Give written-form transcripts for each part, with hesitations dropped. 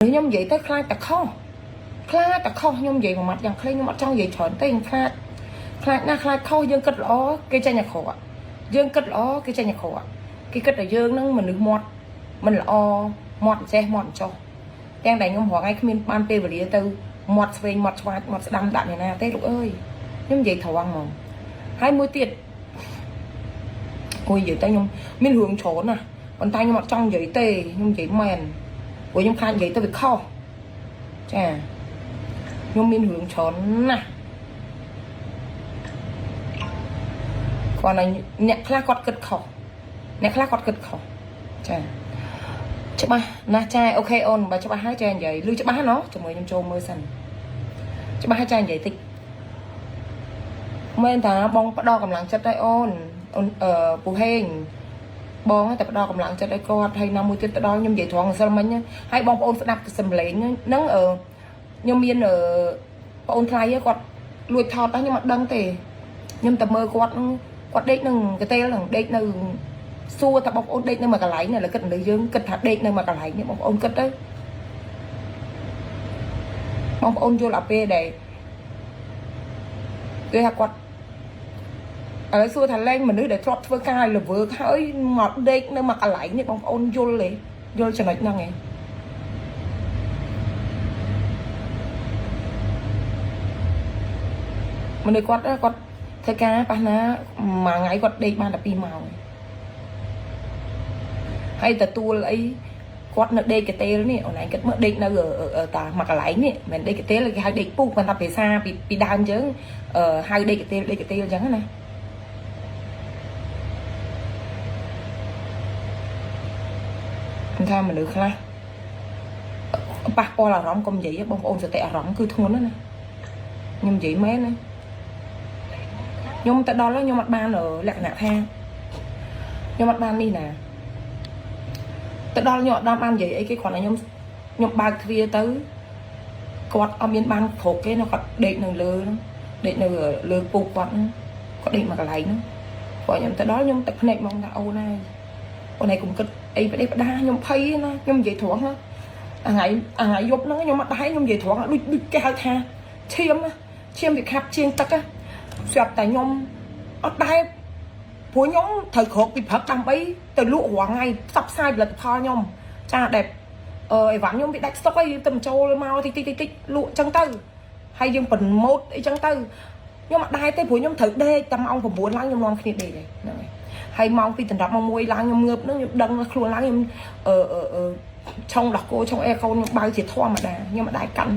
ខ្ញុំនិយាយទៅខ្លាចតែខុសខ្លាចតែខុសខ្ញុំនិយាយមួយម៉ាត់យ៉ាងខ្លីខ្ញុំអត់ចង់និយាយច្រើនទេខ្ញុំខ្លាចខ្លាចណាស់ខ្លាចខុសយើងគិតល្អគេចេញអាក្រក់យើងគិតល្អគេចេញអាក្រក់គេគិតតែយើងនឹងមនុស្សមាត់មិនល្អមាត់ចេះមាត់ចោះទាំងតែខ្ញុំរងថ្ងៃគ្មានបានពេលវេលាទៅមាត់ស្វែងមាត់ឆ្វាចមាត់ស្ដាំដាក់អ្នកណាទេលោកអើយខ្ញុំនិយាយត្រង់ហ្មងហើយមួយទៀតអូយនិយាយទៅខ្ញុំមានរឿងច្រើនណាស់ប៉ុន្តែខ្ញុំអត់ចង់និយាយទេខ្ញុំនិយាយមែនព្រោះខ្ញុំខ្លាចនិយាយទៅវាខុសចាខ្ញុំមានរឿងច្រើនណាស់គាត់តែអ្នកខ្លះគាត់គិតខុសអ្នកខ្លះគាត់គិតខុសចាច្បាស់ណាស់ចា OK អូនបើច្បាស់ហើយចានិយាយឮច្បាស់ណោះជាមួយខ្ញុំចូលមើលសិនច្បាស់ហើយចានិយាយតិចមែនតាបងផ្ដល់កម្លាំងចិត្តឲ្យអូនអូនអឺពូហេងបងតែផ្ដល់កម្លាំងចិត្តឲ្យគាត់ហើយណាមួយទៀតទៅដល់ខ្ញុំនិយាយត្រង់សិលមិញហើយបងប្អូនស្ដាប់សំឡេងហ្នឹងអឺខ្ញុំមានអឺបងអូនថ្លៃគាត់លួចថតខ្ញុំអត់ដឹងទេខ្ញុំតែមើលគាត់គាត់ដេកនឹងកតេលនឹងដេកនៅសួរថាបងប្អូនដេកនៅមួយកន្លែងនេះឥឡូវគិតមនុស្សយើងគិតថាដេកនៅមួយកន្លែងនេះបងប្អូនគិតទៅបងប្អូនយល់អាពេលដែលគេថាគាត់ឥឡូវសួរថាលែងមនុស្សដែលធ្លាប់ធ្វើការឲ្យល្វើហើយមកដេកនៅមួយកន្លែងនេះបងប្អូនយល់ទេយល់ចំណុចហ្នឹងឯងមនុស្សគាត់គាត់ធ្វើការប៉ះណាមួយថ្ងៃគាត់ដេកបានតែ2ម៉ោងហើយទទួលអីគាត់នៅដេកកតេលនេះអូនឯងគិតមើលដេកនៅតាមួយកន្លែងនេះមិនមែនដេកកតេលគេហៅដេកពូកប៉ុន្តែភាសាពីពីដើមយើងហៅដេកកតេលដេកកតេលអញ្ចឹងណាថាមនុស្សខ្លះប៉ះពាល់អារម្មណ៍កុំនិយាយបងប្អូនសតិអារម្មណ៍គឺធ្ងន់ណាស់ណាខ្ញុំនិយាយមែនណាខ្ញុំទៅដល់ខ្ញុំអត់បានលក្ខណៈថាខ្ញុំអត់បាននេះណាទៅដល់ខ្ញុំអត់ដល់បាននិយាយអីគេគ្រាន់តែខ្ញុំខ្ញុំបើកទ្វារទៅគាត់អត់មានបានគ្រប់គេណាគាត់ដេកនៅលើហ្នឹងដេកនៅលើពូកគាត់ហ្នឹងគាត់ដេកមកកន្លែងហ្នឹងព្រោះខ្ញុំទៅដល់ខ្ញុំទឹកភ្នែកហ្មងថាអូនហើយអូនឯងកុំគិតអីប្រទេសផ្ដាខ្ញុំភ័យណាខ្ញុំនិយាយត្រង់ណាថ្ងៃថ្ងៃយប់ហ្នឹងខ្ញុំអត់ដែរខ្ញុំនិយាយត្រង់ដូចដូចគេហៅថាឈាមឈាមវាខាប់ជាងទឹកស្រាប់តែខ្ញុំអត់ដែរព្រោះខ្ញុំត្រូវក្រោកពីព្រឹកដើម្បីទៅលក់រាល់ថ្ងៃផ្សព្វផ្សាយផលិតផលខ្ញុំចាដែលអឺអីវ៉ាន់ខ្ញុំវាដាច់ស្តុកហើយទៅបញ្ចូលមកតិចតិចតិចតិចលក់ចឹងទៅហើយយើងប្រម៉ូតអីចឹងទៅខ្ញុំអត់ដែរទេព្រោះខ្ញុំត្រូវដេកតែម៉ោង9ឡើងខ្ញុំនាំគ្នាដេកហើយហ្នឹងហើយហើយម៉ោង2ដណ្ដប់ម៉ោង1ឡើងខ្ញុំងើបហ្នឹងខ្ញុំដឹងខ្លួនឡើងខ្ញុំអឺអឺឆុងដោះគោឆុងអេកូនខ្ញុំបើជាធម្មតាខ្ញុំអត់ដែរកាន់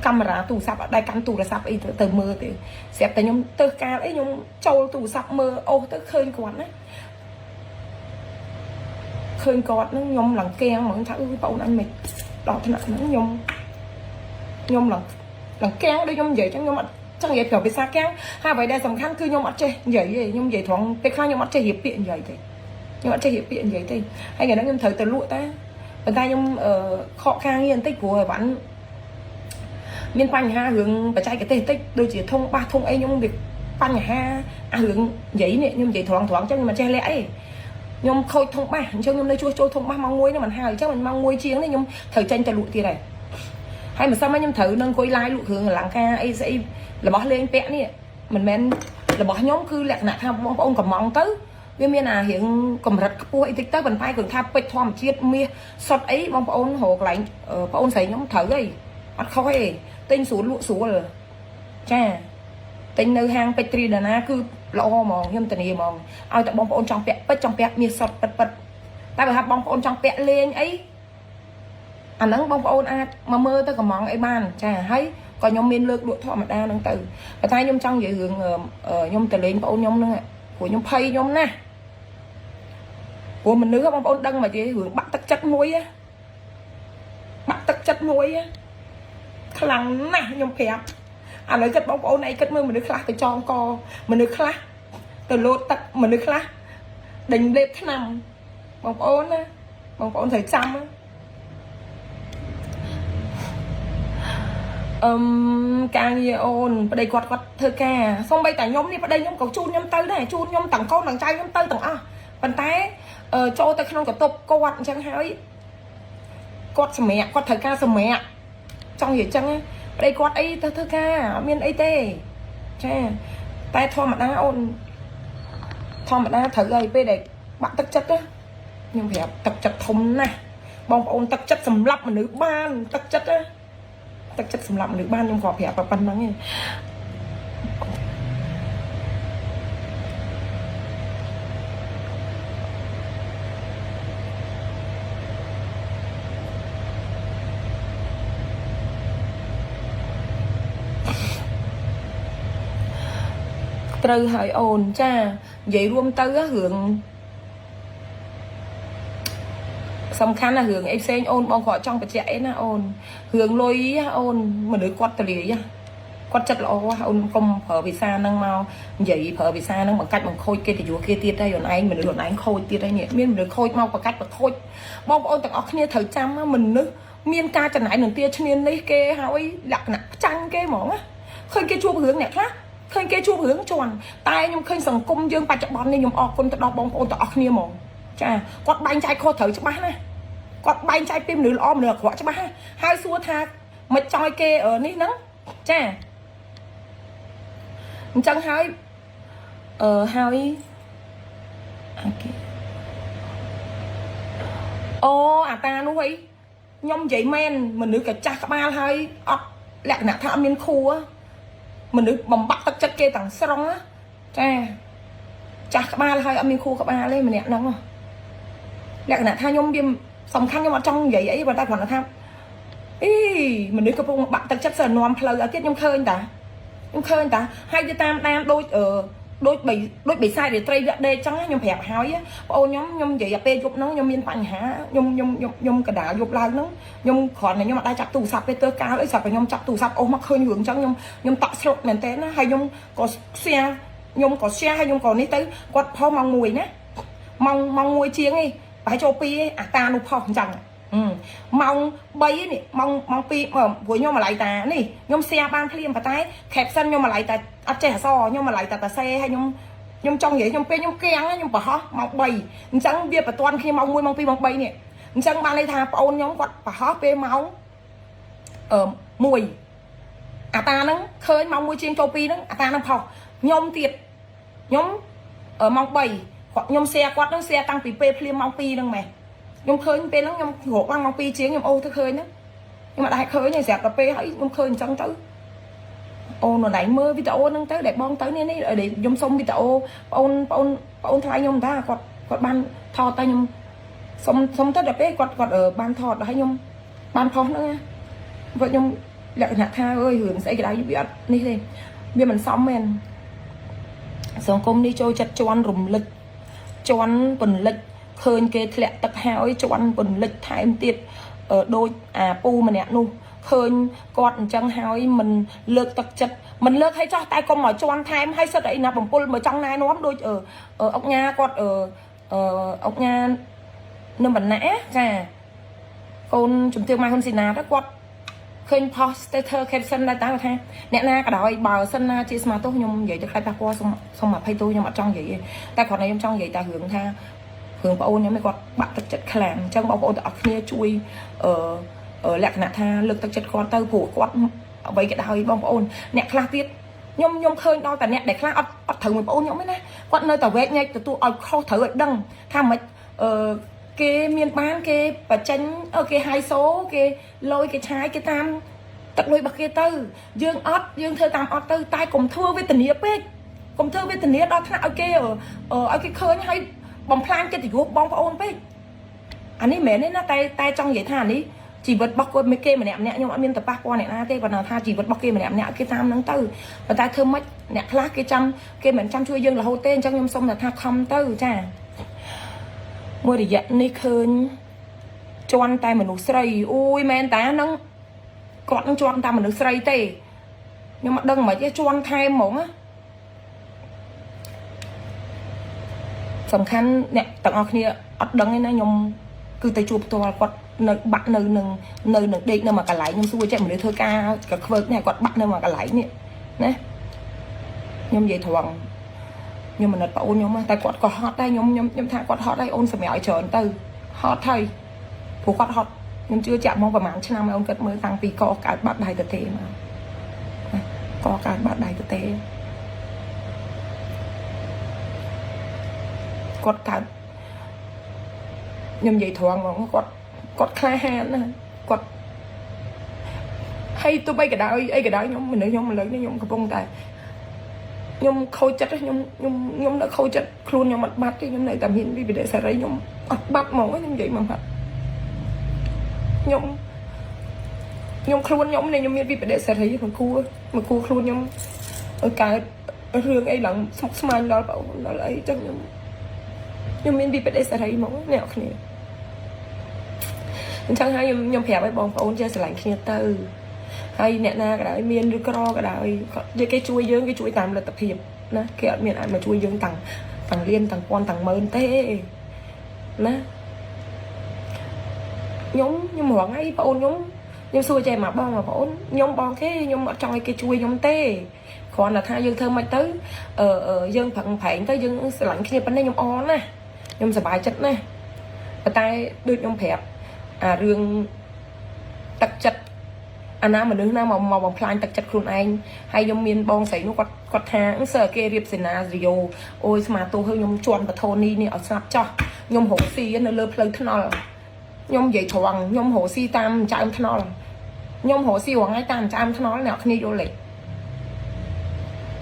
កាមេរ៉ាទូរស័ព្ទអត់ដែរកាន់ទូរស័ព្ទអីទៅមើលទេស្រាប់តែខ្ញុំទៅកាលអីខ្ញុំចូលទូរស័ព្ទមើលអូសទៅឃើញគាត់ណាឃើញគាត់ហ្នឹងខ្ញុំឡើងកៀងហ្មងថាអឺបងអូនអញមិនដល់ថ្នាក់ហ្នឹងខ្ញុំខ្ញុំឡើងឡើងកៀងដូចខ្ញុំនិយាយចឹងខ្ញុំអត់ចង់និយាយប្រាប់ភាសាកៀងហើយអ្វីដែលសំខាន់គឺខ្ញុំអត់ចេះនិយាយទេខ្ញុំនិយាយត្រង់ពេលខ្លះខ្ញុំអត់ចេះរៀបពាក្យនិយាយទេខ្ញុំអត់ចេះរៀបពាក្យនិយាយទេហើយថ្ងៃហ្នឹងខ្ញុំត្រូវទៅលក់តាប៉ុន្តែខ្ញុំខកខាងងារបន្តិចព្រោះអីវ៉ាន់មានបញ្ហារឿងបច្ចេកទេសតិចដូចជាធុងបាសធុងអីខ្ញុំវាបញ្ហាអារឿងនិយាយនេះខ្ញុំនិយាយត្រង់ត្រង់ចឹងខ្ញុំមិនចេះលាក់អីខ្ញុំខូចធុងបាសអញ្ចឹងខ្ញុំនៅជួសជុលធុងបាសម៉ោង1នេះមិនហើយអញ្ចឹងមិនម៉ោង1ជាងនេះខ្ញុំត្រូវចេញទៅលក់ទៀតហើយហើយមិនសមខ្ញុំត្រូវនឹងអង្គុយ live លក់គ្រឿងអលង្ការអីស្អីរបស់លេងពាក់នេះមិនមែនរបស់ខ្ញុំគឺលក្ខណៈថាបងប្អូនកំងទៅវាមានអារៀងកម្រិតខ្ពស់អីតិចទៅប៉ុន្តែគ្រាន់ថាពេជ្រធម្មជាតិមាសសុតអីបងប្អូនរកកន្លែងបងអូនស្រីខ្ញុំត្រូវអីអត់ខុសទេទិញស្រួលលក់ស្រួលចាទិញនៅហាងពេជ្រទ្រីដាណាគឺល្អហ្មងខ្ញុំធានាហ្មងឲ្យតែបងប្អូនចង់ពាក់ពេជ្រចង់ពាក់មាសសុតពិតពិតតែបើថាបងប្អូនចង់ពាក់លេងអីអាហ្នឹងបងប្អូនអាចមកមើលទៅកំងអីបានចាហើយក៏ខ្ញុំមានលើកលក់ធម្មតាហ្នឹងទៅប៉ុន្តែខ្ញុំចង់និយាយរឿងខ្ញុំទៅលេងបងអូនខ្ញុំហ្នឹងព្រោះខ្ញុំភ័យខ្ញុំណាស់ព្រោះមនុស្សបងប្អូនដឹងមកទេរឿងបាក់ទឹកចិត្តមួយបាក់ទឹកចិត្តមួយខ្លាំងណាស់ខ្ញុំប្រាប់ឥឡូវគិតបងប្អូនឯងគិតមើលមនុស្សខ្លះទៅចងកមនុស្សខ្លះទៅលោតទឹកមនុស្សខ្លះដេញលេបថ្នាំបងប្អូនណាបងប្អូនត្រូវចាំអឹមការងារអូនប្តីគាត់គាត់ធ្វើការសូម្បីតែខ្ញុំនេះប្តីខ្ញុំក៏ជូនខ្ញុំទៅដែរជូនខ្ញុំទាំងកូនទាំងចៅខ្ញុំទៅទាំងអស់ប៉ុន្តែចូលទៅក្នុងកតុបគាត់អញ្ចឹងហើយ គាត់សម្រាប់គាត់ត្រូវការសម្រាប់ចង់និយាយចឹងណាប្តីគាត់អីទៅធ្វើការអត់មានអីទេចាតែធម្មតាអូនធម្មតាត្រូវហើយពេលដែលបាក់ទឹកចិត្តណាខ្ញុំប្រាប់ទឹកចិត្តធំណាស់បងប្អូនទឹកចិត្តសម្លាប់មនុស្សបានទឹកចិត្តណាទឹកចិត្តសម្លាប់មនុស្សបានខ្ញុំក៏ប្រាប់ប៉ុណ្្នឹងឯងត្រូវហើយអូនចានិយាយរួមទៅរឿងសំខាន់ណារឿងអីផ្សេងអូនបងគាត់ចង់បញ្ជាក់អីណាអូនរឿងលុយអូនមនុស្សគាត់តលាយគាត់ចិត្តល្អអូនកុំប្រើភាសាហ្នឹងមកនិយាយប្រើភាសាហ្នឹងបង្កាច់បង្ខូចកិត្តិយសគេទៀតហើយអូនឯងមនុស្សអូនឯងខូចទៀតហើយនេះមានមនុស្សខូចមកបង្កាច់បង្ខូចបងប្អូនទាំងអស់គ្នាត្រូវចាំមនុស្សមានការចំណាយនឹងទាឈ្នាននេះគេហើយលក្ខណៈផ្ចាញ់គេហ្មងណាឃើញគេជួបរឿងអ្នកខ្លះឃើញគេជួបរឿងជន់តែខ្ញុំឃើញសង្គមយើងបច្ចុប្បន្ននេះខ្ញុំអរគុណទៅដល់បងប្អូនទាំងអស់គ្នាហ្មងចាគាត់បែងចែកខុសត្រូវច្បាស់ណាគាត់បែងចែកពីមនុស្សល្អមនុស្សអាក្រក់ច្បាស់ហើយសួរថាមិនចង់ឲ្យគេនេះហ្នឹងចាអញ្ចឹងហើយអឺហើយ OK អូអាតានោះអីខ្ញុំនិយាយមែនមនុស្សក៏ចាស់ក្បាលហើយអត់លក្ខណៈថាអត់មានខួរមនុស្សបំបាក់ទឹកចិត្តគេទាំងស្រុងចាចាស់ក្បាលហើយអត់មានខួរក្បាលទេម្នាក់ហ្នឹងលក្ខណៈថាខ្ញុំវាសំខាន់ខ្ញុំអត់ចង់និយាយអីប៉ុន្តែគ្រាន់តែថាអីមនុស្សកំពុងបាក់ទឹកចិត្តសើនាំផ្លូវឲ្យទៀតខ្ញុំឃើញតាខ្ញុំឃើញតាហើយទៅតាមដានដូចអឺដូចបីដូចបិសាចរាត្រីវគ្គដេកចឹងខ្ញុំប្រាប់ហើយបងអូនខ្ញុំខ្ញុំនិយាយឲ្យពេលយប់ហ្នឹងខ្ញុំមានបញ្ហាខ្ញុំខ្ញុំខ្ញុំខ្ញុំកដាលយប់ឡើងហ្នឹងខ្ញុំគ្រាន់តែខ្ញុំអត់ដែរចាប់ទូរស័ព្ទពេលទៅកាលអីស្រាប់តែខ្ញុំចាប់ទូរស័ព្ទអូសមកឃើញរឿងចឹងខ្ញុំខ្ញុំតក់ស្លុតមែនតើណាហើយខ្ញុំក៏ share ខ្ញុំក៏ share ហើយខ្ញុំក៏នេះទៅគាត់ផុសម៉ោង1ណាម៉ោងម៉ោង1ជាងឯងប្រហែលចូល2ឯងអាតានោះផុសអញ្ចឹងម៉ោង3នេះម៉ោងម៉ោង2ព្រោះខ្ញុំម្លៃតានេះខ្ញុំ share បានភ្លាមប៉ុន្តែ caption ខ្ញុំម្លៃតាអត់ចេះអក្សរខ្ញុំម្លៃតាតាសេហើយខ្ញុំខ្ញុំចង់និយាយខ្ញុំពេលខ្ញុំកៀងខ្ញុំប្រហោះម៉ោង3អញ្ចឹងវាបន្ទាន់គ្នាម៉ោង1ម៉ោង2ម៉ោង3នេះអញ្ចឹងបានន័យថាប្អូនខ្ញុំគាត់ប្រហោះពេលម៉ោងអឺ1អាតាហ្នឹងឃើញម៉ោង1ជាងចូល2ហ្នឹងអាតាហ្នឹងផុសខ្ញុំទៀតខ្ញុំម៉ោង3គាត់ខ្ញុំ share គាត់ហ្នឹង share តាំងពីពេលភ្លាមម៉ោង2ហ្នឹងម៉េះខ្ញុំឃើញពេលហ្នឹងខ្ញុំរកឡើងម៉ោង2ជាងខ្ញុំអូទៅឃើញហ្នឹងខ្ញុំអត់ដែរឃើញទេស្រាប់តែពេលហើយខ្ញុំឃើញអញ្ចឹងទៅអូនណៃមើលវីដេអូហ្នឹងទៅដែលបងទៅនេះនេះខ្ញុំសុំវីដេអូបងបងបងថ្លៃខ្ញុំតាគាត់គាត់បានថតតែខ្ញុំសុំសុំទៅដល់ពេលគាត់គាត់បានថតដល់ហើយខ្ញុំបានផុសហ្នឹងណាព្រោះខ្ញុំលក្ខណៈថាអើយរឿងស្អីក៏ដោយវាអត់នេះទេវាមិនសមមែនសង្គមនេះចូលចិត្តជន់រំលឹកជន់ពន្លិចឃើញគេធ្លាក់ទឹកហើយជន់ពន្លិចថែមទៀតដូចអាពូម្នាក់នោះឃើញគាត់អញ្ចឹងហើយមិនលើកទឹកចិត្តមិនលើកឲ្យចោះតែកុំមកជន់ថែមឲ្យសិតអីណាបំពុលមកចង់ណែនាំដូចអុកញ៉ាគាត់អុកញ៉ានឹមបណ្ណៈចាកូនជំទាវម៉ែហ៊ុនស៊ីណាទៅគាត់ឃើញ post status caption ដែរតើថាអ្នកណាក៏ដោយបើសិនណាជាស្មាទោសខ្ញុំនិយាយទៅខ្លាចប៉ះពាល់សុំសុំអភ័យទោសខ្ញុំអត់ចង់និយាយទេតែគ្រាន់តែខ្ញុំចង់និយាយតែរឿងថារឿងប្អូនខ្ញុំឯងគាត់បាក់ទឹកចិត្តខ្លាំងអញ្ចឹងបងប្អូនទាំងអស់គ្នាជួយអឺលក្ខណៈថាលើកទឹកចិត្តគាត់ទៅព្រោះគាត់អ្វីក៏ដោយបងប្អូនអ្នកខ្លះទៀតខ្ញុំខ្ញុំឃើញដល់តែអ្នកដែលខ្លះអត់អត់ត្រូវមួយប្អូនខ្ញុំទេណាគាត់នៅតែវែកញែកទទួលឲ្យខុសត្រូវឲ្យដឹងថាម៉េចអឺគេមានបានគេបញ្ចេញគេហាយសូគេលយគេឆាយគេតាមទឹកលុយរបស់គេទៅយើងអត់យើងធ្វើតាមអត់ទៅតែកុំធ្វើវេទនាពេកកុំធ្វើវេទនាដល់ថ្នាក់ឲ្យគេឲ្យគេឃើញឲ្យបំផ្លាញកិត្តិយសបងប្អូនពេកអានេះមិនមែនទេណាតែតែចង់និយាយថាអានេះជីវិតរបស់គាត់គេម្នាក់ម្នាក់ខ្ញុំអត់មានទៅប៉ះពាល់អ្នកណាទេប៉ុន្តែថាជីវិតរបស់គេម្នាក់ម្នាក់គេតាមហ្នឹងទៅប៉ុន្តែធ្វើម៉េចអ្នកខ្លះគេចាំគេមិនចាំជួយយើងរហូតទេអញ្ចឹងខ្ញុំសុំតែថាខំទៅចាមួយរយៈនេះឃើញជន់តែមនុស្សស្រីអូយមែនតាហ្នឹងគាត់នឹងជន់តែមនុស្សស្រីទេខ្ញុំអត់ដឹងមិនទេជន់ថែមហ្មងណាសំខាន់អ្នកទាំងអស់គ្នាអត់ដឹងទេណាខ្ញុំគឺទៅជួបផ្ទាល់គាត់នៅបាក់នៅនឹងនៅនឹងដេកនៅមួយកន្លែងខ្ញុំសួរចេះមនុស្សធ្វើការក៏ខ្វើកនេះគាត់បាក់នៅមួយកន្លែងនេះណាខ្ញុំនិយាយត្រង់ខ្ញុំមិនណិតប្អូនខ្ញុំតែគាត់ក៏ហត់ដែរខ្ញុំខ្ញុំខ្ញុំថាគាត់ហត់ដែរអូនសម្រាប់ឲ្យច្រើនទៅហត់ហើយព្រោះគាត់ហត់ ខ្ញុំជឿជាក់មកប្រហែលឆ្នាំហើយអូនគិតមើលតាំងពីកកើតបាត់ដៃទៅទេមកណាកកើតបាត់ដៃទៅទេគាត់កើតខ្ញុំនិយាយត្រង់ហ្មងគាត់គាត់ក្លាហានណាគាត់ហើយទោះបីក៏ដោយអីក៏ដោយខ្ញុំមនុស្សខ្ញុំឥឡូវនេះខ្ញុំកំពុងតែខ្ញុំខូចចិត្តខ្ញុំខ្ញុំខ្ញុំនៅខូចចិត្តខ្លួនខ្ញុំអត់បាត់ទេខ្ញុំនៅតែមានវិបដិសារីខ្ញុំអត់បាត់ហ្មងខ្ញុំនិយាយមកបាត់ខ្ញុំខ្ញុំខ្លួនខ្ញុំនេះខ្ញុំមានវិបដិសារីមិនគួរមិនគួរខ្លួនខ្ញុំឲ្យកើតរឿងអីឡើងស្មុគស្មាញដល់បងដល់អីចឹងខ្ញុំខ្ញុំមានវិបដិសារីហ្មងអ្នកគ្នាអញ្ចឹងហើយខ្ញុំខ្ញុំប្រាប់ឲ្យបងប្អូនចេះស្រឡាញ់គ្នាទៅហើយអ្នកណាក៏ដោយមានឬក្រក៏ដោយគាត់គេជួយយើងគេជួយតាមលទ្ធភាពណាគេអត់មានអាចមកជួយយើងតាំងតាំងលានតាំងពាន់តាំងម៉ឺនទេណាខ្ញុំខ្ញុំរងថ្ងៃបងអូនខ្ញុំខ្ញុំសួរចេះមកបងមកបងអូនខ្ញុំបងគេខ្ញុំអត់ចង់ឲ្យគេជួយខ្ញុំទេគ្រាន់តែថាយើងធ្វើមិនទៅអឺយើងប្រឹងប្រែងទៅយើងស្រឡាញ់គ្នាប៉ុណ្ណេះខ្ញុំអរណាស់ខ្ញុំសប្បាយចិត្តណាស់ប៉ុន្តែដូចខ្ញុំប្រាប់អារឿងទឹកចិត្តអាណាមនុស្សណាមកមកបំផ្លាញទឹកចិត្តខ្លួនឯងហើយខ្ញុំមានបងស្រីនោះគាត់គាត់ថាសើគេរៀបសេណារីយ៉ូអូយស្មាទោសខ្ញុំជន់បថូនីនេះឲ្យស្លាប់ចោះខ្ញុំរកស៊ីនៅលើផ្លូវថ្នល់ខ្ញុំនិយាយត្រង់ខ្ញុំរកស៊ីតាមចើមថ្នល់ខ្ញុំរកស៊ីរងថ្ងៃតាមចើមថ្នល់អ្នកគ្នាយល់ទេ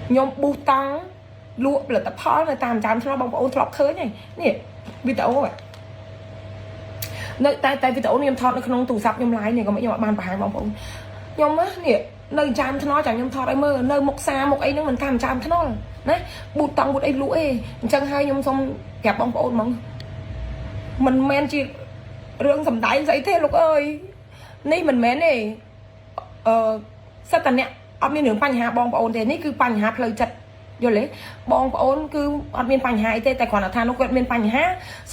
ខ្ញុំប៊ូសតង់លក់ផលិតផលនៅតាមចើមថ្នល់បងប្អូនធ្លាប់ឃើញហើយនេះវីដេអូនៅតែតែវីដេអូនេះខ្ញុំថតនៅក្នុងទូរស័ព្ទខ្ញុំ live នេះក៏ខ្ញុំអត់បានបង្ហាញបងប្អូនខ្ញុំនេះនៅចាមថ្នល់ចាំខ្ញុំថតឲ្យមើលនៅមុខសាមុខអីហ្នឹងមិនតាមចាមថ្នល់ណាប៊ូតង់ប៊ូតអីលក់អីអញ្ចឹងហើយខ្ញុំសូមប្រាប់បងប្អូនហ្មងមិនមែនជារឿងសំដែងស្អីទេលោកអើយនេះមិនមែនទេអឺសិតតអ្នកអត់មានរឿងបញ្ហាបងប្អូនទេនេះគឺបញ្ហាផ្លូវចិត្តយល់ទេបងប្អូនគឺអត់មានបញ្ហាអីទេតែគ្រាន់តែថានោះគាត់មានបញ្ហា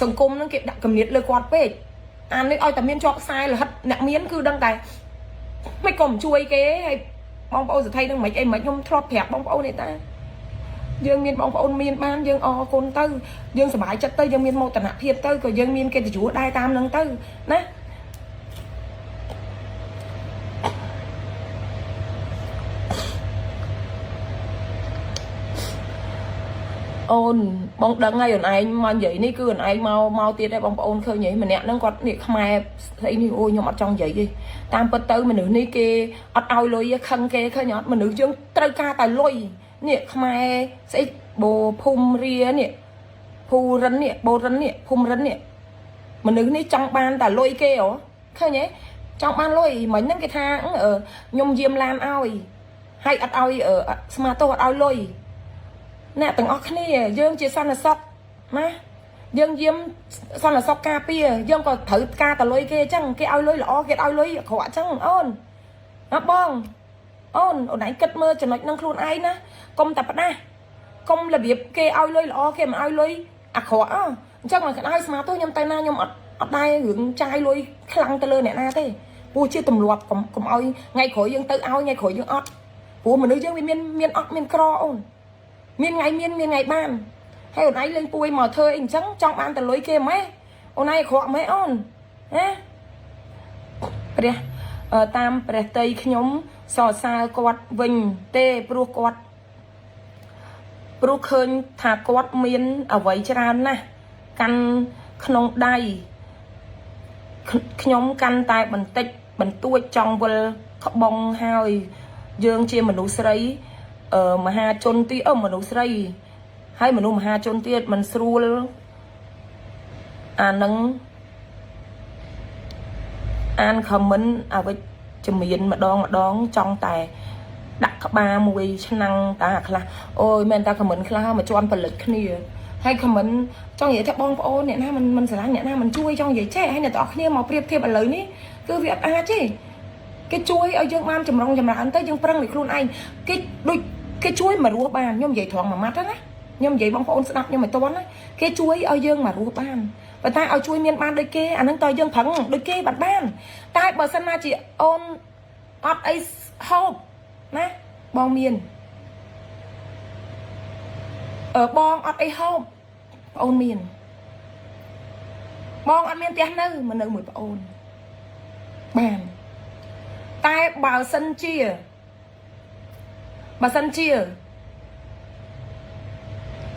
សង្គមហ្នឹងគេដាក់គំនិតលើគាត់ពេកអានេះឲ្យតែមានជាប់ខ្សែលហិតអ្នកមានគឺដឹងតែមិនកុំជួយគេហើយបងប្អូនសថីនឹងមិនអីមិនខ្ញុំធ្លាប់ប្រាប់បងប្អូននេះតាយើងមានបងប្អូនមានបានយើងអរគុណទៅយើងសប្បាយចិត្តទៅយើងមានមោទនភាពទៅក៏យើងមានកិត្តិយសដែរតាមនឹងទៅណាអូនបងដឹងហើយអូនឯងមកនិយាយនេះគឺអូនឯងមកមកទៀតដែរបងប្អូនឃើញហីម្នាក់ហ្នឹងគាត់នេះខ្មែរស្អីនេះអូខ្ញុំអត់ចង់និយាយទេតាមពិតទៅមនុស្សនេះគេអត់ឲ្យលុយខឹងគេឃើញអត់មនុស្សយើងត្រូវការតែលុយនេះខ្មែរស្អីបូភូមិរានេះភូរិននេះបូរិននេះភូមិរិននេះមនុស្សនេះចង់បានតែលុយគេហ៎ឃើញទេចង់បានលុយមិញហ្នឹងគេថាខ្ញុំយាមឡានឲ្យហើយអត់ឲ្យស្មាតោអត់ឲ្យលុយអ្នកទាំងអស់គ្នាយើងជាសន្តិសុខណាយើងយាមសន្តិសុខការពារយើងក៏ត្រូវការតលុយគេអញ្ចឹងគេឲ្យលុយល្អគេឲ្យលុយអាក្រក់អញ្ចឹងអូនណាបងអូនអូនឯងគិតមើលចំណុចនឹងខ្លួនឯងណាកុំតែផ្ដាស់កុំរបៀបគេឲ្យលុយល្អគេមិនឲ្យលុយអាក្រក់អញ្ចឹងមកគេឲ្យស្មាទោះខ្ញុំទៅណាខ្ញុំអត់អត់ដែររឿងចាយលុយខ្លាំងទៅលើអ្នកណាទេព្រោះជាទម្លាប់កុំកុំឲ្យថ្ងៃក្រោយយើងទៅឲ្យថ្ងៃក្រោយយើងអត់ព្រោះមនុស្សយើងវាមានមានអត់មានក្រអូនមានថ្ងៃមានមានថ្ងៃបានហើយអូនឯងលេងពួយមកធ្វើអីអញ្ចឹងចង់បានតលុយគេម៉េះអូនឯងអាក្រក់ម៉េះអូនណាព្រះតាមព្រះតីខ្ញុំសរសើរគាត់វិញទេព្រោះគាត់ព្រោះឃើញថាគាត់មានអ្វីច្រើនណាស់កាន់ក្នុងដៃខ្ញុំកាន់តែបន្តិចបន្តួចចង់វិលក្បងហើយយើងជាមនុស្សស្រីមហាជនទីអឺមនុស្សស្រីហើយមនុស្សមហាជនទៀតមិនស្រួលអានឹងអានខមមិនអវិជ្ជមានម្ដងម្ដងចង់តែដាក់ក្បាលមួយឆ្នាំងតាខ្លះអូយមែនតាខមមិនខ្លះមកជន់ផលិតគ្នាហើយខមមិនចង់និយាយថាបងប្អូនអ្នកណាមិនមិនស្រឡាញ់អ្នកណាមិនជួយចង់និយាយចេះហើយអ្នកទាំងអស់គ្នាមកប្រៀបធៀបឥឡូវនេះគឺវាអត់អាចទេគេជួយឲ្យយើងបានចម្រុងចម្រើនទៅយើងប្រឹងលើខ្លួនឯងគេដូចគេជួយមករស់បានខ្ញុំនិយាយត្រង់មួយម៉ាត់ណាខ្ញុំនិយាយបងប្អូនស្ដាប់ខ្ញុំមិនទាន់ណាគេជួយឲ្យយើងមករស់បានប៉ុន្តែឲ្យជួយមានបានដូចគេអានឹងតើយើងប្រឹងដូចគេបាត់បានតែបើសិនណាជាអូនអត់អីហូបណាបងមានអឺបងអត់អីហូបប្អូនមានបងអត់មានផ្ទះនៅមកនៅមួយប្អូន បានតែបើសិនជាបើសិនជា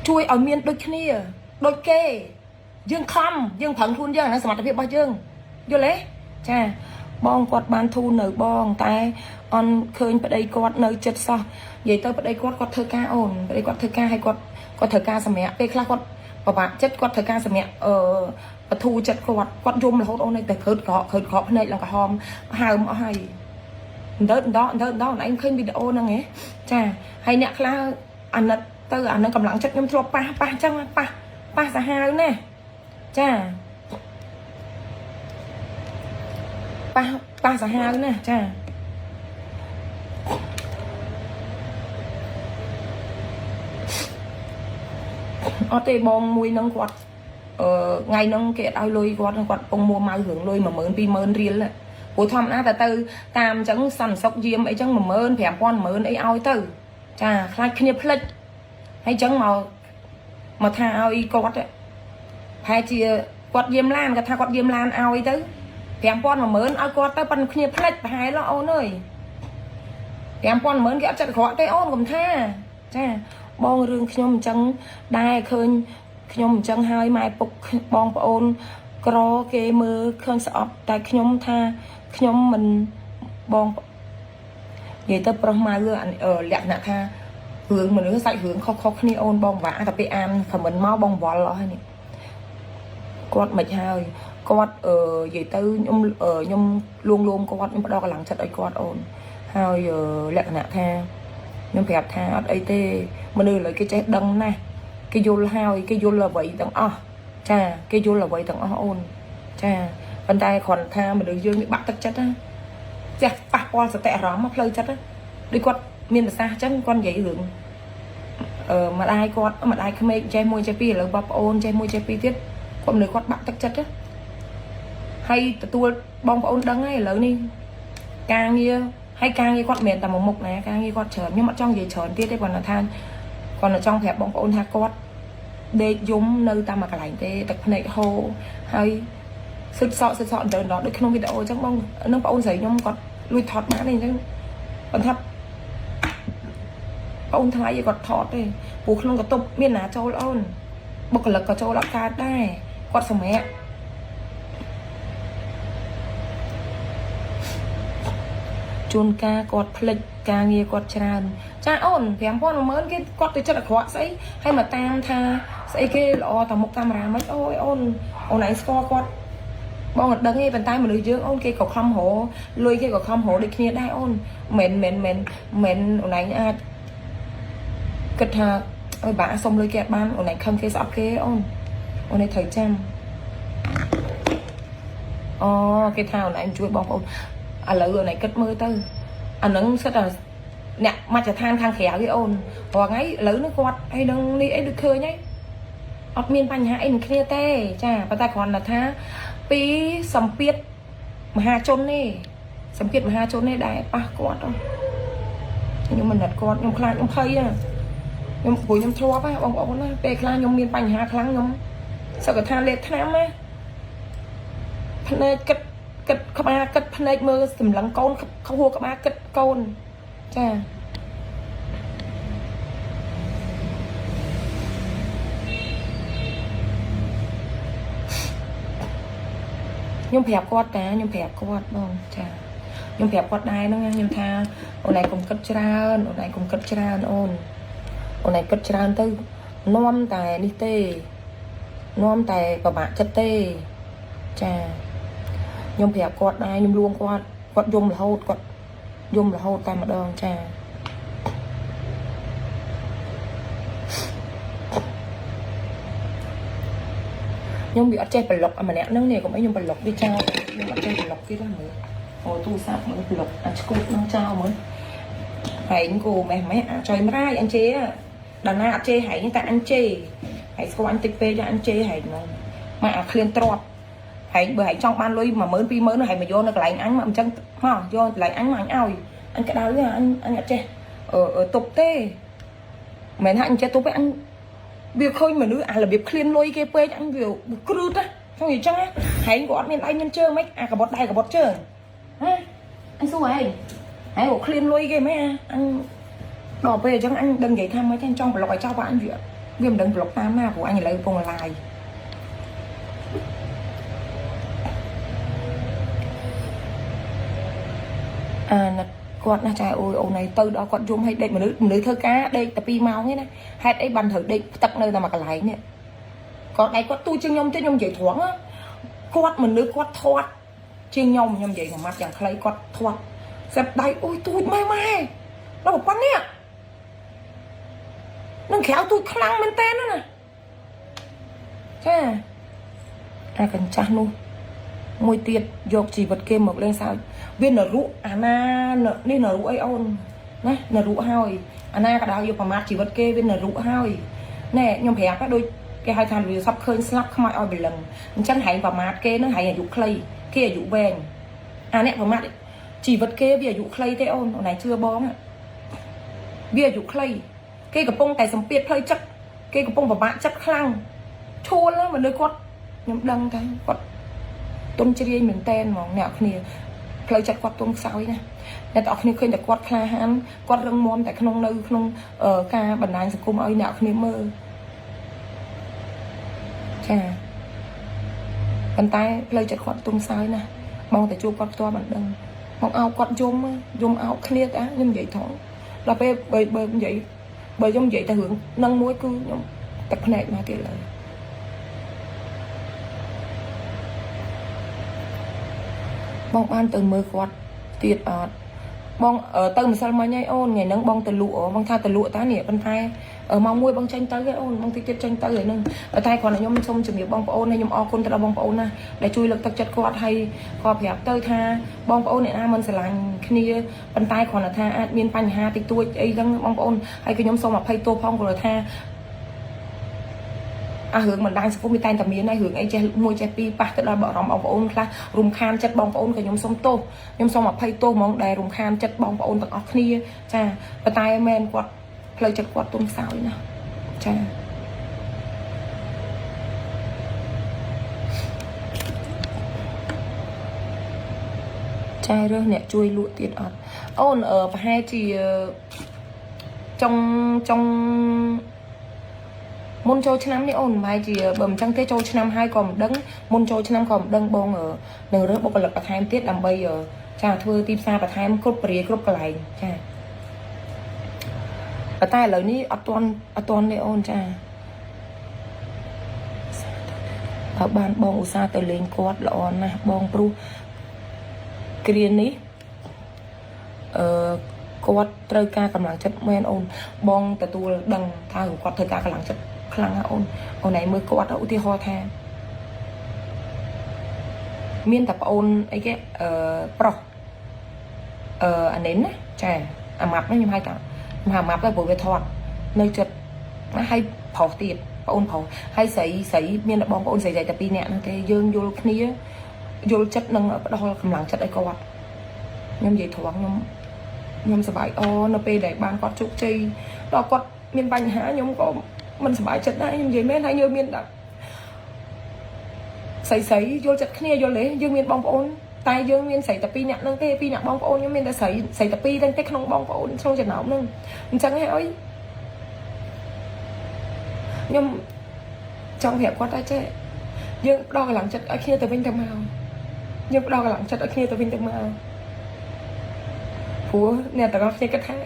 ជួយឲ្យមានដូចគ្នាដូចគេយើងខំយើងប្រឹងខ្លួនយើងអាហ្នឹងសមត្ថភាពរបស់យើងយល់ទេចាបងគាត់បានធូរនៅបងតែអន់ឃើញប្តីគាត់នៅចិត្តសោះនិយាយទៅប្តីគាត់គាត់ធ្វើការអូនប្តីគាត់ធ្វើការឲ្យគាត់គាត់ត្រូវការសម្រាប់ពេលខ្លះគាត់ពិបាកចិត្តគាត់ត្រូវការសម្រាប់អឺបធូរចិត្តគាត់គាត់យំរហូតអូនឯងតែគ្រើតក្រកគ្រើតក្រកភ្នែកឡើងក្រហមហើមអស់ហើយដើដដដដឯងឃើញវីដេអូហ្នឹងហ៎ចាហើយអ្នកខ្លះអាណិតទៅអានឹងកម្លាំងចិត្តខ្ញុំធ្លាប់ប៉ះប៉ះអញ្ចឹងប៉ះប៉ះសាហាវណាស់ចាប៉ះប៉ះសាហាវណាស់ចាអត់ទេបងមួយហ្នឹងគាត់អឺថ្ងៃហ្នឹងគេអត់ឲ្យលុយគាត់គាត់ពងមួម៉ៅរឿងលុយ10000 20000រៀលព្រោះធម្មតាតែទៅតាមអញ្ចឹងសន្តិសុខយាមអីចឹង10000 5000 10000អីឲ្យទៅចាខ្លាចគ្នាភ្លេចហើយអញ្ចឹងមកមកថាឲ្យគាត់ប្រហែលជាគាត់យាមឡានគាត់ថាគាត់យាមឡានឲ្យទៅ5000 10000ឲ្យគាត់ទៅប៉ុន្តែគ្នាភ្លេចប្រហែលអូនអើយ5000 10000គេអត់ចិត្តអាក្រក់ទេអូនកុំថាចាបងរឿងខ្ញុំអញ្ចឹងដែរឃើញខ្ញុំអញ្ចឹងហើយម៉ែពុកបងប្អូនក្រគេមើលឃើញស្អប់តែខ្ញុំថាខ្ញុំមិនបងនិយាយទៅប្រុសម៉ៅលក្ខណៈថារឿងមនុស្សសាច់រឿងខុសៗគ្នាអូនបងវាតែពេលអាន comment មកបងវល់អស់ហើយនេះគាត់មិនហើយគាត់អឺនិយាយទៅខ្ញុំខ្ញុំលួងលោមគាត់ខ្ញុំផ្ដល់កម្លាំងចិត្តឲ្យគាត់អូនហើយលក្ខណៈថាខ្ញុំប្រាប់ថាអត់អីទេមនុស្សឥឡូវគេចេះដឹងណាស់គេយល់ហើយគេយល់អ្វីទាំងអស់ចាគេយល់អ្វីទាំងអស់អូនចាប៉ុន្តែគ្រាន់ថាមនុស្សយើងនេះបាក់ទឹកចិត្តណាចេះប៉ះពាល់សតិអារម្មណ៍ផ្លូវចិត្តណាដូចគាត់មានប្រសាសន៍អញ្ចឹងគាត់និយាយរឿងអឺម្ដាយគាត់ម្ដាយក្មេកចេះមួយចេះពីរឥឡូវបងប្អូនចេះមួយចេះពីរទៀតគាត់មនុស្សគាត់បាក់ទឹកចិត្តណាហើយទទួលបងប្អូនដឹងហើយឥឡូវនេះការងារហើយការងារគាត់មិនមែនតែមួយមុខណាការងារគាត់ច្រើនខ្ញុំអត់ចង់និយាយច្រើនទៀតទេគាត់ថាគាត់ចង់ប្រាប់បងប្អូនថាគាត់ដេកយំនៅតាមមួយកន្លែងទេទឹកភ្នែកហូរហើយស៊ិតសក់ស៊ិតសក់ដល់ដល់ដូចក្នុងវីដេអូអញ្ចឹងបងនឹងបងប្អូនស្រីខ្ញុំគាត់លួចថតបានទេអញ្ចឹងគាត់ថាបងថ្លៃឲ្យគាត់ថតទេព្រោះក្នុងកន្ទប់មានណាចូលអូនបុគ្គលិកក៏ចូលអត់កើតដែរគាត់សម្រាកជួនកាលគាត់ភ្លេចការងារគាត់ច្រើនចាអូន5000 10000គេគាត់ទៅចិត្តអាក្រក់ស្អីហើយមកតាមថាស្អីគេល្អតែមុខកាមេរ៉ាមិនអូយអូនអូនឯងស្គាល់គាត់បងអត់ដឹងទេប៉ុន្តែមនុស្សយើងអូនគេក៏ខំរលុយគេក៏ខំរដូចគ្នាដែរអូនមិនមិនមិនមិនអូនឯងអាចគិតថាអើយបាក់សុំលុយគេអត់បានអូនឯងខឹងគេស្អប់គេអូនអូនឯងត្រូវចាំអូគេថាអូនឯងជួយបងប្អូនឥឡូវអូនឯងគិតមើលទៅអានឹងសិតតែអ្នកមជ្ឈដ្ឋានខាងក្រៅឯអូនរាល់ថ្ងៃឥឡូវនេះគាត់ហើយនឹងនេះអីដូចឃើញហើយអត់មានបញ្ហាអីនឹងគ្នាទេចាប៉ុន្តែគ្រាន់តែថាពីសម្ពាធមហាជនទេសម្ពាធមហាជនទេដែលប៉ះគាត់ខ្ញុំមិនណិតគាត់ខ្ញុំខ្លាចខ្ញុំភ័យខ្ញុំព្រោះខ្ញុំធ្លាប់បងប្អូនណាពេលខ្លះខ្ញុំមានបញ្ហាខ្លាំងខ្ញុំសឹកថាលេបថ្នាំណាភ្នែកគិតគិតក្បាលគិតភ្នែកមើលសម្លឹងកូនខួរក្បាលគិតកូនចាខ្ញុំប្រាប់គាត់តាខ្ញុំប្រាប់គាត់បងចាខ្ញុំប្រាប់គាត់ដែរហ្នឹងខ្ញុំថាអូនឯងកុំគិតច្រើនអូនឯងកុំគិតច្រើនអូនអូនឯងគិតច្រើនទៅនាំតែនេះទេនាំតែពិបាកចិត្តទេចាខ្ញុំប្រាប់គាត់ដែរខ្ញុំលួងគាត់គាត់យំរហូតគាត់យំរហូតតែម្ដងចាខ្ញុំវាអត់ចេះប្លុកអាម្នាក់ហ្នឹងនេះកុំអីខ្ញុំប្លុកវាចោលខ្ញុំអត់ចេះប្លុកគេទេមើលអូទូរស័ព្ទមើលប្លុកអាឆ្កួតហ្នឹងចោលមើលហែងគូម៉េះម៉េះអាចុយមរាយអញជេដល់ណាអត់ជេហែងតែអញជេហែងស្គាល់អញតិចពេកអញជេហែងហ្នឹងមកអាឃ្លានទ្របហែងបើហែងចង់បានលុយ10000 20000ហែងមកយកនៅកន្លែងអញមកអញ្ចឹងមកយកកន្លែងអញមកអញឲ្យអញក្តៅអញអញអត់ចេះអឺទប់ទេមិនថាអញចេះទប់ទេអញវាឃើញមនុស្សអារបៀបឃ្លានលុយគេពេកអញវាគ្រឹតណាចង់និយាយចឹងហែងក៏អត់មានដៃមានជើងមិនអាកបត់ដៃកបត់ជើង ហ៎អញសួរឯងឯងក៏ឃ្លានលុយគេមែនអញដល់ពេលអញ្ចឹងអញដឹងនិយាយថាម៉េចអញចង់ប្លុកឲ្យចោលបើអញវាវាមិនដឹងប្លុកតាមណាព្រោះអញឥឡូវកំពុង live អាណិតគាត់ណាចែអូយអូនឯងទៅដល់គាត់យំឲ្យដេកមនុស្សមនុស្សធ្វើការដេកតែ2ម៉ោងទេណាហេតុអីបានត្រូវដេកផ្ទឹកនៅតែមួយកន្លែងនេះគាត់ឯងគាត់ទូជាងខ្ញុំទេខ្ញុំនិយាយត្រង់ណាគាត់មនុស្សគាត់ធាត់ជាងខ្ញុំខ្ញុំនិយាយមួយម៉ាត់យ៉ាងខ្លីគាត់ធាត់សេបដៃអូយទូចម៉ែម៉ែដល់ប៉ុណ្នេះនឹងក្រៅទូចខ្លាំងមែនតើណាចាតែកញ្ចាស់នោះមួយទៀតយកជីវិតគេមកលេងសើចវានរុអាណានេះនរុអីអូនណានរុហើយអាណាក៏ដោយយកប្រមាថជីវិតគេវានរុហើយណែខ្ញុំប្រាប់ហ่ะដូចគេហៅថាវាសពឃើញស្លាប់ខ្មោចឲ្យបលឹងអញ្ចឹងហែងប្រមាថគេនឹងហែងអាយុខ្លីគេអាយុវែងអាអ្នកប្រមាថជីវិតគេវាអាយុខ្លីទេអូនអូនឯងជឿបងវាអាយុខ្លីគេកំពុងតែសម្ពាធផ្លូវចិត្តគេកំពុងពិបាកចិត្តខ្លាំងឈួលមនុស្សគាត់ខ្ញុំដឹងថាគាត់ទុនជ្រាយមែនតែនហ្មងអ្នកគ្នាផ្លូវចិត្តគាត់ទុនខ្សោយណាអ្នកទាំងអស់គ្នាឃើញតែគាត់ក្លាហានគាត់រឹងមាំតែក្នុងនៅក្នុងការបណ្ដាញសង្គមឲ្យអ្នកគ្នាមើលចាប៉ុន្តែផ្លូវចិត្តគាត់ទុនខ្សោយណាបងតែជួបគាត់ផ្ទាល់មិនដឹងមកអោបគាត់យំយំអោបគ្នាតាខ្ញុំនិយាយថងដល់ពេលបើបើនិយាយបើខ្ញុំនិយាយតែរឿងនឹងមួយគឺខ្ញុំទឹកភ្នែកមកទៀតឡើយបងបានទៅមើលគាត់ទៀតអត់បងទៅម្សិលមិញហើយអូនថ្ងៃហ្នឹងបងទៅលក់បងថាទៅលក់តានេះប៉ុន្តែម៉ោង1បងចេញទៅឯអូនបងតិចទៀតចេញទៅហើយហ្នឹងតែគ្រាន់តែខ្ញុំសូមជំរាបបងប្អូនហើយខ្ញុំអរគុណទៅដល់បងប្អូនណាដែលជួយលើកទឹកចិត្តគាត់ហើយក៏ប្រាប់ទៅថាបងប្អូនអ្នកណាមិនស្រឡាញ់គ្នាប៉ុន្តែគ្រាន់តែថាអាចមានបញ្ហាតិចតួចអីហ្នឹងបងប្អូនហើយក៏ខ្ញុំសូមអភ័យទោសផងព្រោះថាអារឿងបណ្ដាញសង្គមវាតែងតែមានហើយរឿងអីចេះមួយចេះពីរប៉ះទៅដល់អារម្មណ៍បងប្អូនខ្លះរំខានចិត្តបងប្អូនក៏ខ្ញុំសូមទោសខ្ញុំសូមអភ័យទោសហ្មងដែលរំខានចិត្តបងប្អូនទាំងអស់គ្នាចាប៉ុន្តែមែនគាត់ផ្លូវចិត្តគាត់ទុនខ្សោយណាស់ចាចារើសអ្នកជួយលក់ទៀតអត់អូនអឺប្រហែលជាចុងចុងមុនចូលឆ្នាំនេះអូនប្រហែលជាបើមិនចឹងទេចូលឆ្នាំហើយក៏មិនដឹងមុនចូលឆ្នាំក៏មិនដឹងបងនឹងរើសបុគ្គលិកបន្ថែមទៀតដើម្បីចាធ្វើទីផ្សារបន្ថែមគ្រប់ពរាគ្រប់កន្លែងចាប៉ុន្តែឥឡូវនេះអត់ទាន់អត់ទាន់ទេអូនចាបើបានបងឧស្សាហ៍ទៅលេងគាត់ល្អណាស់បងព្រោះគ្រានេះអឺគាត់ត្រូវការកម្លាំងចិត្តមែនអូនបងទទួលដឹងថាគាត់ត្រូវការកម្លាំងចិត្តខ្លាំងណាស់អូនអូនឯងមើលគាត់ឧទាហរណ៍ថាមានតែប្អូនអីគេអឺប្រុសអឺអានិនណាចាអាម៉ាប់ហ្នឹងខ្ញុំហៅថាខ្ញុំហៅអាម៉ាប់ទៅព្រោះវាធាត់នៅចិត្តណាហើយប្រុសទៀតប្អូនប្រុសហើយស្រីស្រីមានតែបងប្អូនស្រីស្រីតែពីរនាក់ហ្នឹងទេយើងយល់គ្នាយល់ចិត្តនិងផ្ដល់កម្លាំងចិត្តឲ្យគាត់ខ្ញុំនិយាយត្រង់ខ្ញុំខ្ញុំសប្បាយអនៅពេលដែលបានគាត់ជោគជ័យដល់គាត់មានបញ្ហាខ្ញុំក៏មិនសប្បាយចិត្តដែរខ្ញុំនិយាយមែនហើយយើងមានតែស្រីស្រីយល់ចិត្តគ្នាយល់ទេយើងមានបងប្អូនតែយើងមានស្រីតែពីរនាក់ហ្នឹងទេពីរនាក់បងប្អូនខ្ញុំមានតែស្រីស្រីតែពីរហ្នឹងទេក្នុងបងប្អូនក្នុងចំណោមហ្នឹងអញ្ចឹងហើយខ្ញុំចង់ប្រាប់គាត់ថាចេះយើងផ្ដល់កម្លាំងចិត្តឲ្យគ្នាទៅវិញទៅមកយើងផ្ដល់កម្លាំងចិត្តឲ្យគ្នាទៅវិញទៅមកព្រោះអ្នកទាំងអស់គ្នាគិតថា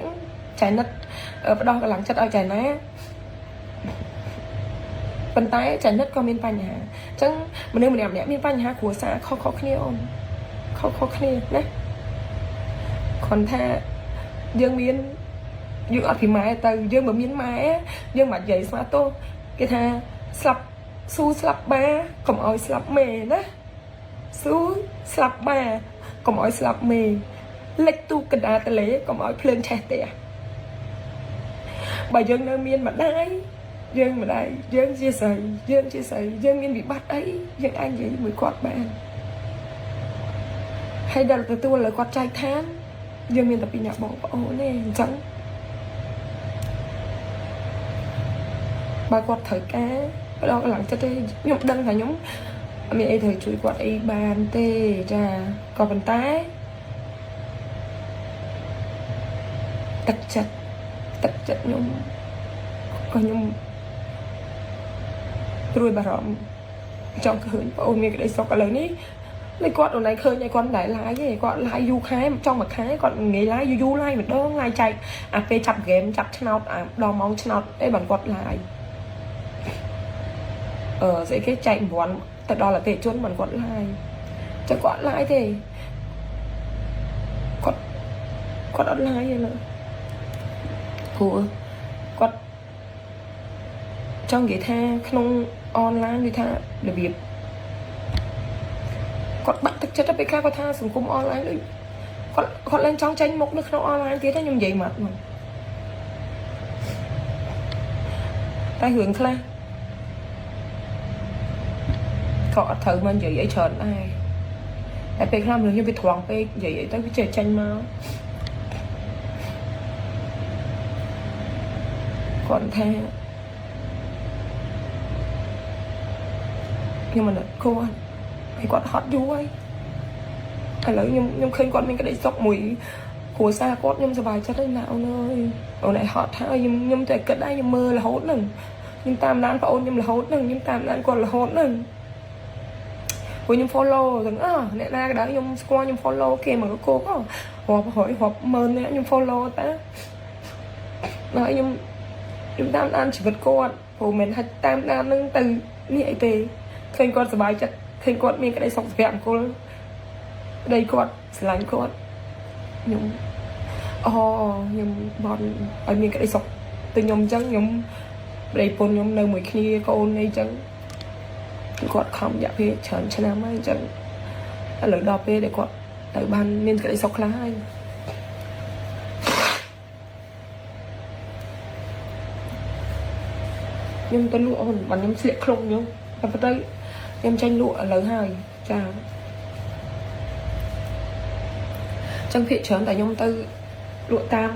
ចៃនិតផ្ដល់កម្លាំងចិត្តឲ្យចៃណាប៉ុន្តែចៃនិតក៏មានបញ្ហាអញ្ចឹងមនុស្សម្នាក់ម្នាក់មានបញ្ហាគ្រួសារខុសៗគ្នាអូនខុសៗគ្នាណាគ្រាន់ថាយើងមានយើងអត់ពីម៉ែទៅយើងមិនមានម៉ែយើងមិននិយាយស្មាទោសគេថាស្លាប់ស៊ូស្លាប់បាកុំឲ្យស្លាប់មេណាស៊ូស្លាប់បាកុំឲ្យស្លាប់មេលិចទូកកណ្ដាលទលេកុំឲ្យភ្លើងឆេះផ្ទះបើយើងនៅមានម្ដាយយើងម្ដាយយើងជាស្រីយើងជាស្រីយើងមានវិបត្តិអីយើងអាចនិយាយជាមួយគាត់បានហើយដល់ទទួលឲ្យគាត់ចែកឋានយើងមានតែពីរអ្នកបងប្អូនទេអញ្ចឹងបើគាត់ត្រូវការផ្ដល់កម្លាំងចិត្តទេខ្ញុំដឹងថាខ្ញុំអត់មានអីត្រូវជួយគាត់អីបានទេចាក៏ប៉ុន្តែ ទឹកចិត្តទឹកចិត្តខ្ញុំក៏ខ្ញុំព្រួយបារម្ភចង់ឃើញបងអូនមានក្តីសុខឥឡូវនេះនេះគាត់អូនឯងឃើញឲ្យគាត់មិនដែល live ទេគាត់ live យូរខែចង់មួយខែគាត់ងាយ live យូរយូរ live ម្ដង live ចែកអាពេលចាប់ហ្គេមចាប់ឆ្នោតអាដល់ម៉ោងឆ្នោតអីបានគាត់ live អឺស្អីគេចែករង្វាន់ទៅដល់អតិថិជនបានគាត់ live ចឹងគាត់ live ទេគាត់គាត់អត់ live ទេលើព្រោះគាត់ចង់និយាយថាក្នុងអនឡាញដូចថារបៀបគាត់បាក់ទឹកចិត្តទៅពេលខ្លះគាត់ថាសង្គមអនឡាញដូចគាត់គាត់ឡើងចង់ចេញមុខនៅក្នុងអនឡាញទៀតខ្ញុំនិយាយមកមកតែរឿងខ្លះក៏អត់ត្រូវមកនិយាយអីច្រើនដែរតែពេលខ្លះមនុស្សយើងវាត្រង់ពេកនិយាយអីទៅវាចេះចេញមកគាត់ថាខ្ញុំមិនគាត់ហើយគាត់ហត់យូរហើយឥឡូវខ្ញុំខ្ញុំឃើញគាត់មានក្តីសុខមួយគ្រួសារគាត់ខ្ញុំសប្បាយចិត្តហើយណាអូនអើយអូនឯងហត់ហើយខ្ញុំខ្ញុំតែគិតដែរខ្ញុំមើលរហូតហ្នឹងខ្ញុំតាមដានប្អូនខ្ញុំរហូតហ្នឹងខ្ញុំតាមដានគាត់រហូតហ្នឹងព្រោះខ្ញុំ follow ទាំងអស់អ្នកណាក៏ដោយខ្ញុំស្គាល់ខ្ញុំ follow គេមកកោករាប់រយរាប់ម៉ឺនអ្នកខ្ញុំ follow តាហើយខ្ញុំខ្ញុំតាមដានជីវិតគាត់ព្រោះមិនថាតាមដាននឹងទៅនេះអីទេឃើញគាត់សប្បាយចិត្តឃើញគាត់មានក្តីសុខសុភមង្គលប្តីគាត់ស្រឡាញ់គាត់ខ្ញុំអូខ្ញុំបន់ឲ្យមានក្តីសុខទៅខ្ញុំអញ្ចឹងខ្ញុំប្តីប្រពន្ធខ្ញុំនៅមួយគ្នាកូនអីចឹងគាត់ខំរយៈពេលច្រើនឆ្នាំហើយអញ្ចឹងឥឡូវដល់ពេលដែលគាត់ទៅបានមានក្តីសុខខ្លះហើយខ្ញុំទៅលក់អូនបានខ្ញុំស្លៀកឃ្លុំខ្ញុំតែប៉ុន្តែខ្ញុំចេញលក់ឥឡូវហើយចាចឹងភាកច្រើនតែខ្ញុំទៅលក់តាម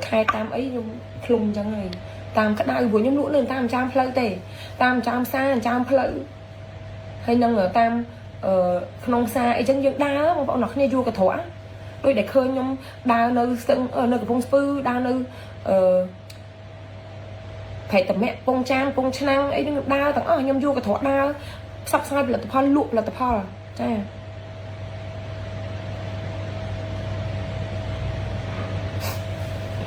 ខែតាមអីខ្ញុំឃ្លុំចឹងហើយតាមក្តៅព្រោះខ្ញុំលក់នៅតាមចាមផ្លូវទេតាមចាមផ្សារចាមផ្លូវហើយនឹងតាមអឺក្នុងផ្សារអីចឹងយើងដើរបងប្អូនអ្នកគ្នាយូរកត្រក់ដូចដែលឃើញខ្ញុំដើរនៅស្ទឹងនៅកំពង់ស្ពឺដើរនៅអឺប្រែកតមៈពងចានពងឆ្នាំងអីហ្នឹងដើរទាំងអស់ខ្ញុំយូរកត្រក់ដើរផ្សព្វផ្សាយផលិតផលលក់ផលិតផលចា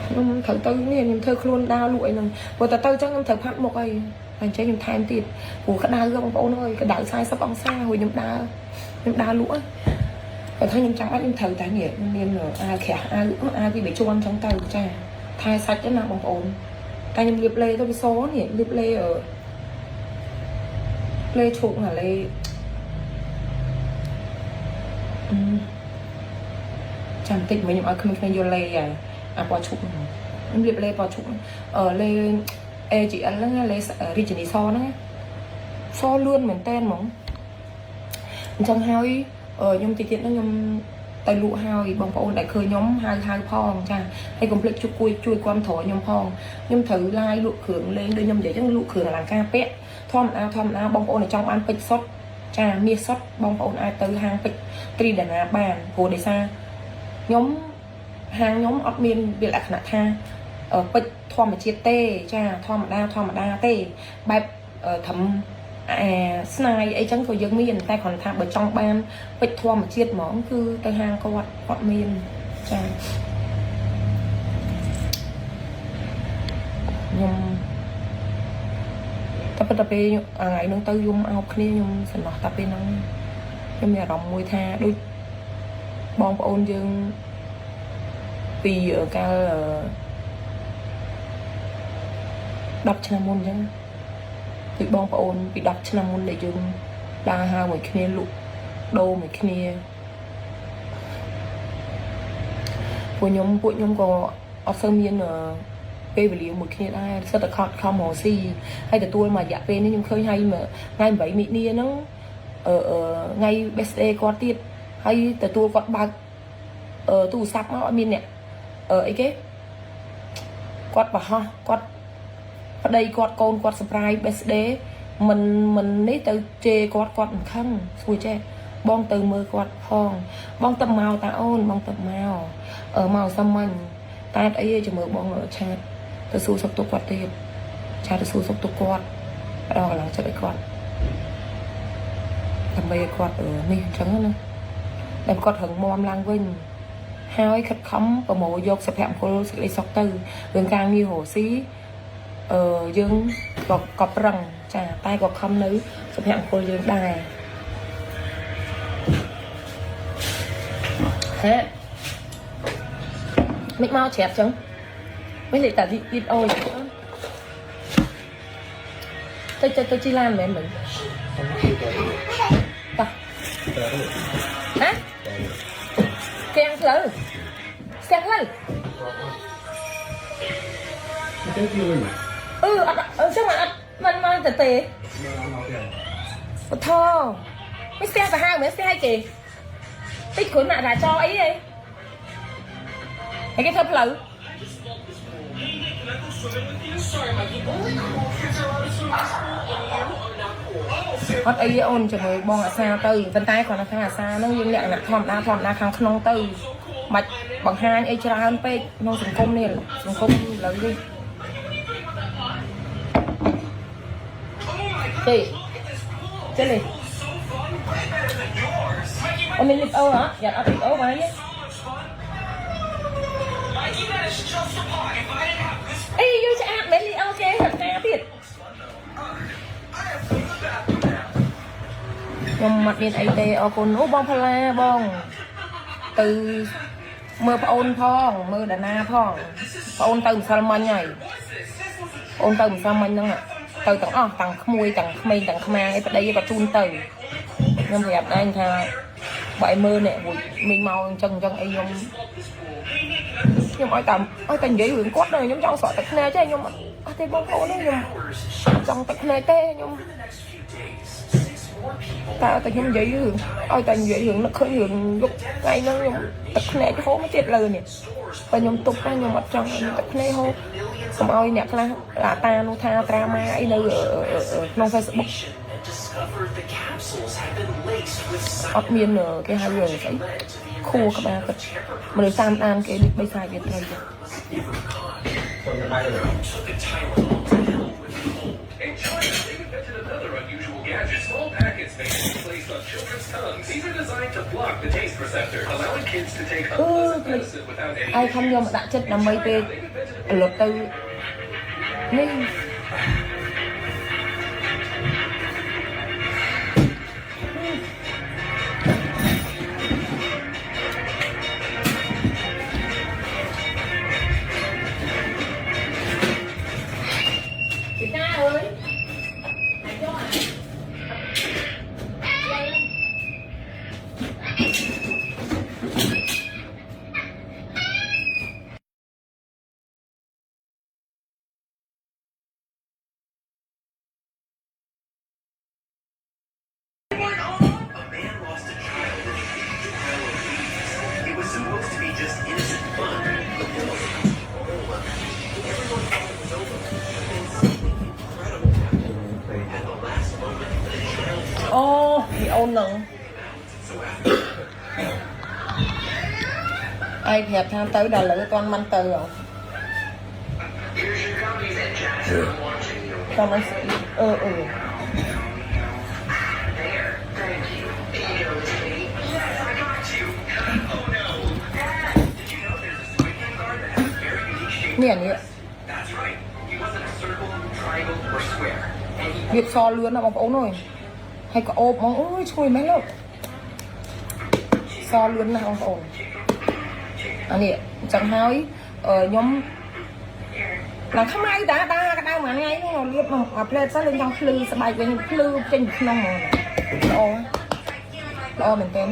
ខ្ញុំត្រូវទៅនេះខ្ញុំធ្វើខ្លួនដើរលក់អីហ្នឹងព្រោះតែទៅចឹងខ្ញុំត្រូវផាត់មុខអីតែអញ្ចឹងខ្ញុំថែមទៀតព្រោះក្តៅបងប្អូនអើយក្តៅ40អង្សារួចខ្ញុំដើរខ្ញុំដើរលក់បើថាខ្ញុំចាំបាច់ខ្ញុំត្រូវតែនេះមានអាវក្រាស់អាវអាវពីបីជាន់ចឹងទៅចាថែសាច់ទៅណាបងប្អូនតែខ្ញុំលាបលេទៅវាសនេះលាបលេលេឈូកណាលេចាំតិចមិញខ្ញុំឲ្យក្មេងៗយកលេអាពណ៌ឈូកខ្ញុំលាបលេពណ៌ឈូកអឺលេ AGL ហ្នឹងលេរីជនីសហ្នឹងសលឿនមែនតែនហ្មងអញ្ចឹងហើយខ្ញុំតិចទៀតហ្នឹងខ្ញុំទៅលក់ហើយបងប្អូនដែលឃើញខ្ញុំហៅហៅផងចាហើយកុំភ្លេចជួយគួយជួយគាំទ្រខ្ញុំផងខ្ញុំត្រូវ live លក់គ្រឿងលេងដូចខ្ញុំនិយាយចឹងលក់គ្រឿងអលង្ការពាក់ធម្មតាធម្មតាបងប្អូនដែលចង់បានពេជ្រសុទ្ធចាមាសសុទ្ធបងប្អូនអាចទៅហាងពេជ្រត្រីដាណាបានព្រោះដោយសារខ្ញុំហាងខ្ញុំអត់មានវាលក្ខណៈថាពេជ្រធម្មជាតិទេចាធម្មតាធម្មតាទេបែបធំអាស្នាយអីចឹងក៏យើងមានតែគ្រាន់ថាបើចង់បានពេជ្រធម្មជាតិហ្មងគឺទៅហាងគាត់គាត់មានចាខ្ញុំតែប៉ុន្តែពេលថ្ងៃហ្នឹងទៅយំអោបគ្នាខ្ញុំសំណោះតែពេលហ្នឹងខ្ញុំមានអារម្មណ៍មួយថាដូចបងប្អូនយើងពីកាល10ឆ្នាំមុនអញ្ចឹងដូចបងប្អូនពី10ឆ្នាំមុនដែលយើងដើរហើរមួយគ្នាលក់ដូរមួយគ្នាពួកខ្ញុំពួកខ្ញុំក៏អត់សូវមានពេលវេលាមួយគ្នាដែរសិតតែខត់ខំរកស៊ីហើយទទួលមករយៈពេលនេះខ្ញុំឃើញហើយថ្ងៃ8មិនិនាហ្នឹងអឺថ្ងៃ best day គាត់ទៀតហើយទទួលគាត់បើកទូរស័ព្ទមកអត់មានអ្នកអីគេគាត់បរហោះគាត់ប្តីគាត់កូនគាត់ surprise best day មិនមិននេះទៅជេរគាត់គាត់មិនខឹងស្រួយចេះបងទៅមើលគាត់ផងបងទៅមកតាអូនបងទៅមកអឺមកសាមញ្ញតែ តែអីទេជាមួយបង chat ទៅសួរសុខទុក្ខគាត់ទៀត chat ទៅសួរសុខទុក្ខគាត់ផ្ដល់កម្លាំងចិត្តឲ្យគាត់ដើម្បីឲ្យគាត់នេះអញ្ចឹងណាតែគាត់រឹងមាំឡើងវិញហើយខិតខំប្រមូលយកសុភមង្គលសេចក្តីសុខទៅរឿងការងាររកស៊ីយើងក៏ប្រឹងចាតែក៏ខំនៅសុភមង្គលយើងដែរហេមិនមកជ្រាបចឹងមិនលេតែលីបអូយទៅទៅទៅជីឡានមែនមិញតោះហ៎កៀងផ្លូវស្ទះផ្លូវ ទៅទីវិញ អត់អឺចឹងអត់មិនមកទៅទេ មកទៀត បថមិនស្ទះសាហាវមែនស្ទះឲ្យគេតិចគ្រាន់ណាក់ចោអីហីហើយគេធ្វើផ្លូវ អត់អីទេអូនជាមួយបងអាសាទៅប៉ុន្តែគ្រាន់តែថាអាសាហ្នឹងយើងលក្ខណៈធម្មតាធម្មតាខាងក្នុងទៅមិនបង្ហាញអីច្រើនពេកក្នុងសង្គមនេះសង្គមឥឡូវនេះទេចេះលេអូមានលីបអូហ៎យ៉ាត់អត់លីបអូបាយទេអីយូឆ្អាតមែនលីអូគេរត់ការទៀតខ្ញុំអត់មានអីទេអរគុណអូបងផល្លាបងទៅមើលប្អូនផងមើលដាណាផងប្អូនទៅម្សិលមិញហើយប្អូនទៅម្សិលមិញហ្នឹងទៅទាំងអស់ទាំងក្មួយទាំងក្មេងទាំងខ្មាអីប្តីក៏ជូនទៅខ្ញុំប្រាប់ឯងថាបើឲ្យមើលនេះរួចមីងមកអញ្ចឹងអញ្ចឹងអីខ្ញុំខ្ញុំឲ្យតាមឲ្យតែនិយាយរឿងគាត់ដល់ខ្ញុំចង់ស្រក់ទឹកភ្នែកទេខ្ញុំអត់ទេបងប្អូនខ្ញុំចង់ទឹកភ្នែកទេខ្ញុំ តែតែខ្ញុំនិយាយរឿងឲ្យតែនិយាយរឿងនឹកឃើញរឿងយប់ថ្ងៃហ្នឹងខ្ញុំទឹកភ្នែកហូរមកទៀតលើនេះបើខ្ញុំទប់ណាខ្ញុំអត់ចង់ឲ្យទឹកភ្នែកហូរកុំឲ្យអ្នកខ្លះឡាតានោះថាត្រាម៉ាអីនៅក្នុង Facebook អត់មានគេហៅរឿងស្អីខួរក្បាលគាត់មនុស្សតាមដានគេដូចបីសាយវាត្រីចឹង សុំបាយទៅ In China, they've invented another unusual gadget. Small packets made to be placed on children's tongues. These are designed to block the taste receptor, allowing kids to take អឺ unpleasant medicine without any ឲ្យខំយក issues. មកដាក់ចិត្តដើម្បីពេល They've invented លុបទៅនេះ chị ta ơi A man lost a child in a huge pile of leaves. It was supposed to be just innocent fun, but there was a all of it. Everyone thought it was over, but then something incredible happened. At the last moment, the child អូមីអូននឹង so after ឯងប្រាប់ថាទៅដល់លើអត់ទាន់មិនទៅហ៎ here's your gummies and Jasper watching you. តមិនអឺអឺ There, thank you. Here you go, Timmy. Yes, I got you. Oh no. Dad, did you know there's a Squid Game guard that has a very unique shape? នេះអានេះ That's right. He wasn't a circle, triangle, or square. And he វាសលឿនណាស់បងប្អូនអើយហើយក៏អូបហ្មងអូយឈ្ងុយមែនលោកសលឿនណាស់បងប្អូនអានេះអញ្ចឹងហើយអឺខ្ញុំឡើងខ្មៅតាដាកដៅមួយថ្ងៃហ្នឹងលៀបមកផ្លែតសិនលេងចង់ភ្លឺស្បែកវិញភ្លឺចេញពីក្នុងហ្មងល្អល្អមែនទែន